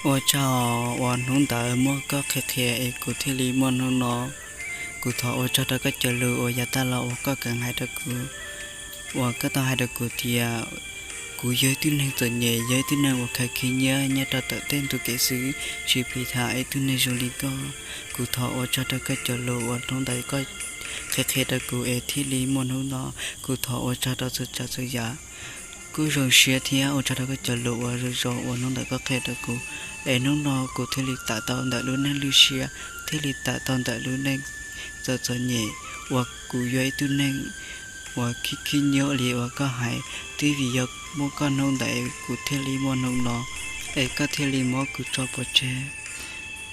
Ua tsaug uas hnub ntawd muab koj qhia qhia es kuv thiaj li muaj hnub no. Kuv thov ua tsaug rau koj cov lus uas yav tag los uas koj kheev hais rau kuv, uas koj tau hais rau kuv tias kuv yog ib tug neeg txom nyem, yog ib tug neeg uas khav khib nyiab nyob rau tom tej ntu kev xwb, tsis phim tham ib tug neeg zoo li koj. Kuv thov ua tsaug rau koj cov lus uas hnub ntawd koj qhia qhia rau kuv es thiaj li muaj hnub no. Kuv thov ua tsaug rau txhua tsav txhua yam. Kuj zoo siab thiab ua tsaug rau koj cov lus uas zoo zoo uas hnub ntawd koj qhia rau kuv, es hnub no kuv thiaj li tawm tau ntawm lub neej lwj siab, thiaj li tawm tau ntawm lub neej txom txom nyem, uas kuv yog ib tug neeg uas khib khib nyiab li uas koj hais. Twb vim yog muaj koj hnub ntawd kuv thiaj li muaj hnub no, es koj thiaj li muab kuv tso pov tseg.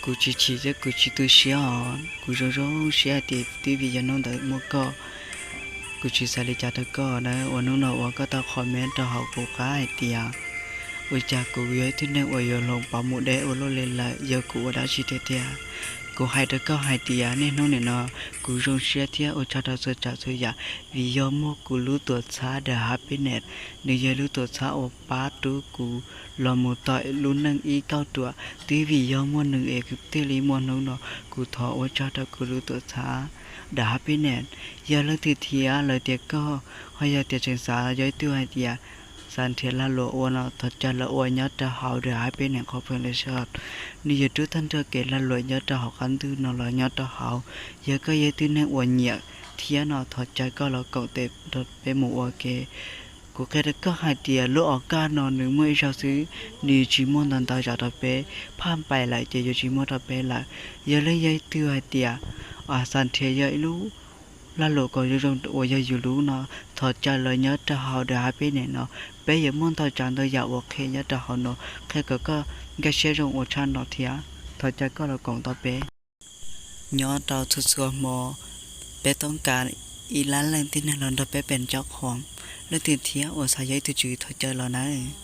Kuv tsis chim thiab kuv tsis tu siab os, kuv zoo zoo siab hais tias twb vim yog hnub ntawd muaj koj, kuv tsis xav li cas rau koj na. Uas hnub no uas koj tau comment rau hauv kuv qab hais tias ua cas kuv yog ib tug neeg uas yuav hloov pauv mus deb ua luaj li lawm, yog kuv ua dab tsi tiag tiag. Kuv hais rau koj hais tias niaj hnub nim no kuv zoo siab thiab ua tsaug rau txhua tsav txhua yam, vim yog muaj kuv lub tuam txhab The Happiness, nws yog lub tuam txhab uas pab rub kuv los mus tau lub neej ib kauj ruam. Twb vim yog muaj nws es kuv thiaj li muaj hnub no. Kuv thov ua tsaug rau kuv lub tuam txhab The Happiness. Yog leej twg thiab lawv tias koj, ho yog tias tseem xav yog ib tug hais tias xav nrhiav lag luam ua no, thov caw lawv ua nyob rau hauv The Happiness qhov phoos la soj. Nws yuav rub tag nrho kev lag luam nyob rau hauv qab ntuj no los nyob rau hauv. Yog koj yog ib tug neeg uas nyiam thiab no, thov caw koj los koom tes nrog peb mus ua ke. Kuv qhia rau koj hais tias lub o kaj no nws muaj ib zaug xwb, nws yuav tsis muaj ntau ntau zaus rau peb, phaj npaim lawm ces yuav tsis muaj rau peb lawm. Yog leej yog ib tug hais tias xav nrhiav yog ib lub lag luam kom zoo zoo uas yog yus lub no, thov caw lawv nyob rau hauv The Happiness no. Peb yuav muaj ntau tsav ntau yam uas qhia nyob rau hauv no, qhia kom koj nkag siab zoo ua tshaj no thiab. Thov caw koj los koom tau peb. Nyob rau txhua txhua hmo, peb toob kas ib lab leej tib neeg los nrog peb pem cov khoom. Leej twg thiab uas xav yog ib tug tswv thov caw los nawb.